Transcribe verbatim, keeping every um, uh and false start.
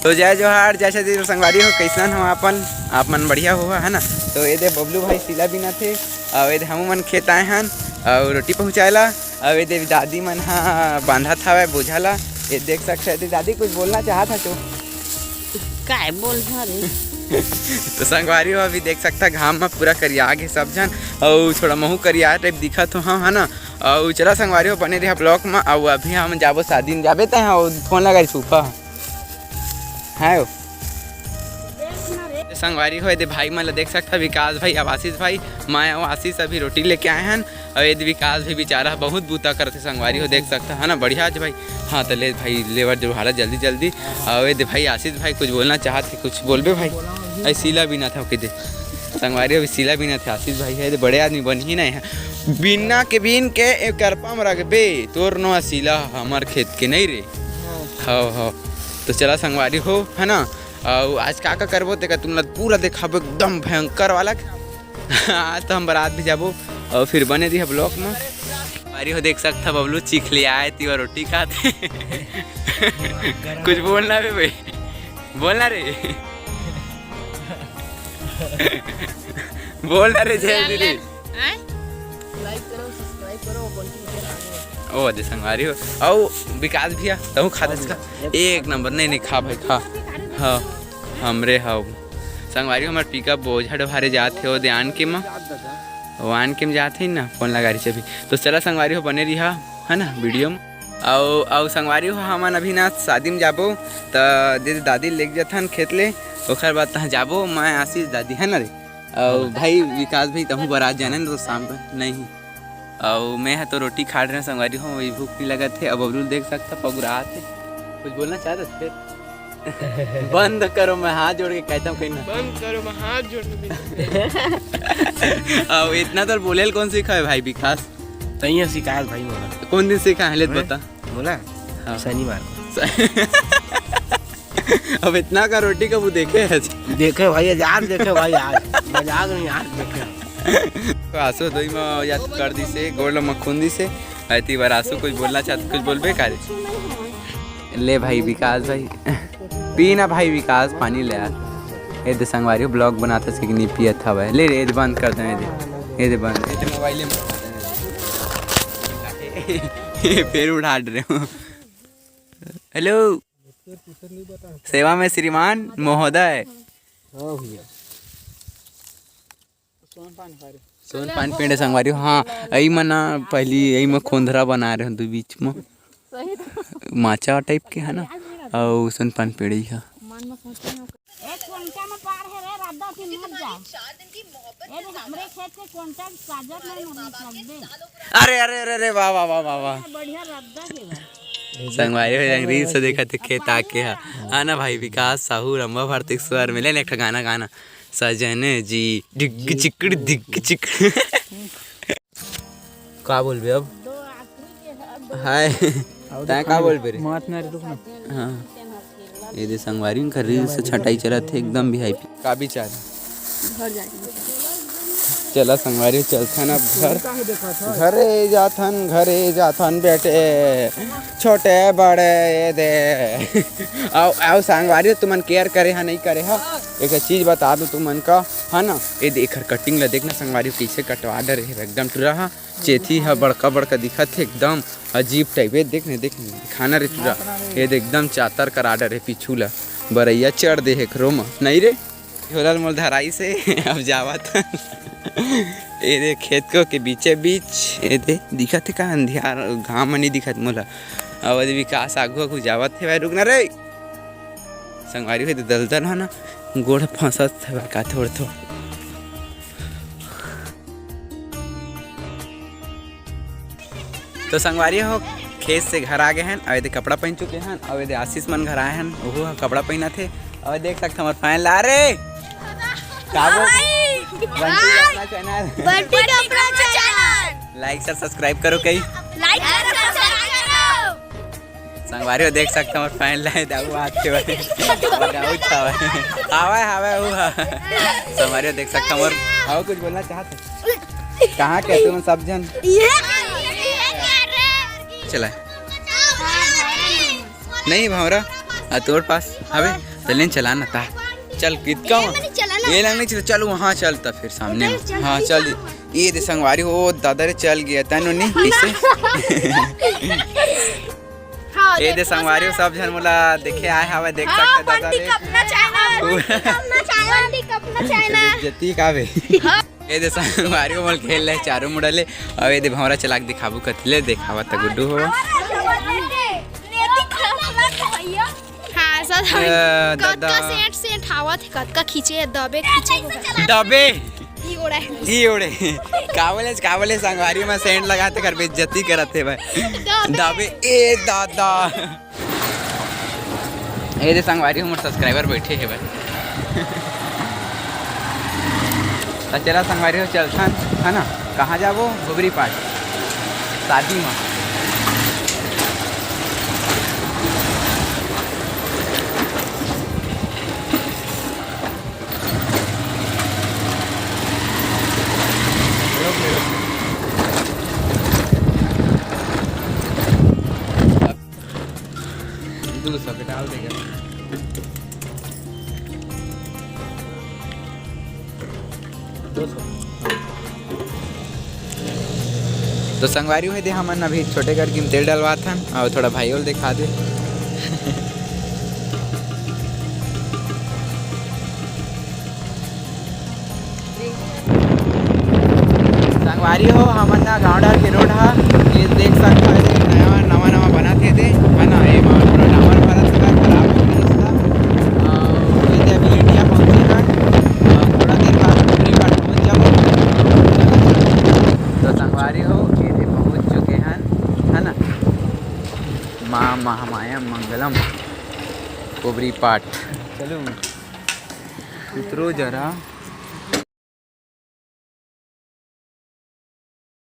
तो जय जोहार, जय छत्तीसगढ़ संगवारी हो, कइसन हो आपन? आप मन बढ़िया हो, है ना? तो ये दे बबलू भाई सीला बिनत हे, अउ ये दे हमू मन खेत आए हन, अउ रोटी पहुँचाए ला, अउ ये दे दादी मन हा बांधत हवय बोझा ला। ये देख सकते हैं, दादी कुछ बोलना चाहत हा तो? काय बोलना रे? तो संगवारी हो, अभी देख सकता घाम में पूरा करिया गे सब झन, अउ थोड़ा महू करिया टाइप दिखत हो, हाँ, है ना? अउ चला संगवारी हो, बने रहा ब्लॉग में। अउ अभी हम जाबो शादी में, जाबे तैं, अउ फोन लगा सूफा। हाय ओ। संगवारी हो, ये दे भाई मन ला देख सकता, विकास भाई, अब आशीष भाई, मैं अउ आशीष अभी रोटी लेके आए हन। अउ ये दे विकास भी बेचारा बहुत बूता करथे संगवारी हो, देख सकता है ना, बढ़िया आज भाई। हाँ, तो ले भाई, लेबर जो भाड़ा जल्दी जल्दी। अउ ये दे भाई आशीष भाई कुछ बोलना चाहत हे, कुछ बोलबे भाई? ऐ सीला बिनत हव के दे संगवारी, अभी सीला बिनत हे आशीष भाई, है दे बड़े आदमी बन ही नहीं है। बिना के बीन के ए करपा में रखबे, तोर नवा सीला हमर खेत के नहीं रे। हाँ, हाँ। तो चला संगवारी हो, है ना? अउ आज का का करबो तेका तुमला पूरा देखाबो एकदम भयंकर वाला। आज तो हम बारात भी जाबो अउ फिर बने रही ब्लॉग में। संगवारी हो देख सकता बबलू चीख ले आए तिवा रोटी खाते। कुछ बोलना बे भाई, बोलना रे। बोलना रे जय दीदी। आय? ओ दे संगवारी हो। अउ विकास भैया, तहूँ खा दे इसका। एक नंबर, नहीं, नहीं, खा भाई, खा। हाँ, हमरे हव। संगवारी हो, हमर पिकअप बोझा डोहारे जात हे, ओ दे आन के म। ओ आन के म जात हे ना, फोन लगा रही अभी। तो चला संगवारी हो, बने रहा, है ना, वीडियो में। अउ, अउ संगवारी हो, हमन अभी ना शादी में जाबो, त दे दादी लेके जाथन खेत ले, ओकर बाद तहाँ जाबो, मैं आशीष दादी, है ना रे? अउ भाई विकास भाई, तहूँ बारात जाने न, तो शाम का नहीं। अउ मैं ह तो रोटी खा रहे संगवारी हो, वही भूख नहीं लगत हे। अब बबलू देख सकता पगुरात हे, कुछ बोलना चाहत हस फिर? बंद करो, मैं हाथ जोड़ के कहता हूँ कहीं ना। बंद करो, मैं हाथ जोड़ के कहता हूँ। अब इतना तो बोले कौन सिखा है भाई विकास? सही है सिखा है भाई मोला। कौन दिन सिखा है, ले तो बता। बोला? हाँ। शनिवार को। अब इतना का रोटी कब देखे है? देखे भाई, आज देखे भाई, आज। मजाक नहीं, आज देखे। तो आंसू दोई में याद कर दी से, गोड़ में खून दी से। ऐती बार आंसू कुछ बोलना चाहते, कुछ बोलबे का रे? ले भाई विकास भाई, पी ना भाई विकास, पानी ले यार। ए दे संगवारी, ब्लॉग बनाता से कि नहीं पियत हवे। ले रे, ए दे बंद कर दे, ए दे, ए दे बंद, ए दे मोबाइल में। फिर उठा रहे हो। हेलो, सेवा में श्रीमान महोदय। हाँ भैया। सोन पान पेड़े संगवारी हो। हाँ, यही में ना पहली यही में खोंधरा बना रहे हो दू बीच में। माचा टाइप के है ना, अउ सोन पान पेड़े ही है। एक कोंटा में पार है रे, राधा की मत जा। ए रे, हमरे खेत के कोंटा के काजर नहीं मरने लग दे। अरे, अरे, अरे, अरे, वाह, वाह, वाह, वाह, वाह। बढ़िया राधा के बा। संगवारी हो, रील्स देखत हे खेत आके हा। हाँ ना भाई, विकास साहू, रंभा भारती के स्वर में। ले, ले, एक ठो गाना, गाना। सजन जी, डिग चिकड़, डिग चिकड़। का बोलबे अब? हाय। तैं का बोलबे रे? मात ना रे, रुक ना। हाँ। ये दे संगवारी, उनका रील्स छटाई चलत हे, एकदम वीआईपी। का विचार? घर जाके। चला संगवारी, चलथन अब घर। घरे जाथन, घरे जाथन बेटे, छोटे बड़े ये दे। अउ, अउ संगवारी, तुमन केयर करे हा, नहीं करे हा? एक चीज बता दूं तुमन का, है ना? ये दे, एकर कटिंग ला देखना संगवारी, कैसे कटवा डरे हे, एकदम टुरा हा। चेथी ह बड़का बड़का दिखत हे, एकदम अजीब टाइप। ये देख ने, देख ने, दिखाना रे टुरा। ये देख, एकदम चातर करा डरे हे पीछू ला। बरैया चढ़ दे हे एकरो म। नहीं रे, झोला ल मोल धराई से। अब जावत। ये दे खेत को के बीचे बीच, ये दे दिखत हे का अंधियार, घाम म नहीं दिखत मोला। अब ये विकास आगू आगू जावत हे भाई, रुक ना रे। संगवारी हो, ये दे दलदल ह ना, गोड़ फंसत हे का थोड़ थोड़। तो संगवारी हो, खेत से घर आ गए हन, अउ ये दे कपड़ा पहन चुके हन, अउ ये दे आशीष मन घर आए हन, ओहू ह कपड़ा पहनत हे, अउ देख सकत हमार फैन ला रे। का बोल? बंटी कपड़ा चैनल। बंटी कपड़ा चैनल। लाइक शेयर सब्सक्राइब करो कई। लाइक शेयर सब्सक्राइब करो। संगवारी हो देख सकता हूँ, फैन लाए दाऊ आते हुए। दाऊ छावे। आवे, आवे, वो हा। संगवारी हो देख सकता हूँ, और और कुछ बोलना चाहते हैं? कहाँ के तुम सब जन? ये चला। नहीं भंवरा, आ तोर पास हवे? चलें, चला ना ता। चल, कितका ये में? नहीं चला ना। ये लंग नहीं चला, चल वहाँ चल ता फिर सामने उधर में। चल, हाँ, ठीक चल। है। ये दे संगवारी हो, दादा रे चल गया, तैं नो नहीं, कैसे? हाँ, ये दे देखो, संगवारी हो, सब झन मोला देखे आए हवे, देख हाँ, सकते दादा पंडित रे। अपना channel, पंडित अपना channel, पंडित अपना channel। बेइज्जती का बे? हाँ। ये दे संगवारी हो, मोल खेल ले चारों मुड़ा ले, अउ ये दे भौंरा चला के दिखाबू कथी ले, देखावा त गुड्डू हो। हाँ, सब ए, कतका दादा। सेंट, सेंट आवत हे, कतका खींचे हे, दबे खींचे हे। दबे। ई ओड़े। ई ओड़े। का बोले, का बोले, संगवारी में सेंट लगाते कर बेइज्जती करत हे भाई। दबे। दबे, ए दादा। ए दे संगवारी, हमर subscriber बैठे हे भाई। त चला संगवारी हो, चलथन, है ना? कहाँ जाबो? घुबरी पाट। शादी में। दो सौ के डाल देगा। दो सौ। तो संगवारी हो, ये दे हमन अभी छोटे गाड़ी में तेल डलवात हन अउ थोड़ा भाई ल देखा दे। संगवारी हो, हमन ना गांव डहर के रोड हा, ये देख सकत हो, ये नवा, नवा, नवा बनत हे दे, है ना? ये मा थोड़ा डामर भरत हे, खराब हो गया रस्ता। अउ ये दे अभी इंडिया पहुंचे हन, अउ थोड़ा देर बाद घुबरी पाट पहुंच जाबो। तो संगवारी हो, ये दे पहुंच चुके हन, है ना? माँ महामाया मंगलम घुबरी पाट। चलो, उतरो जरा।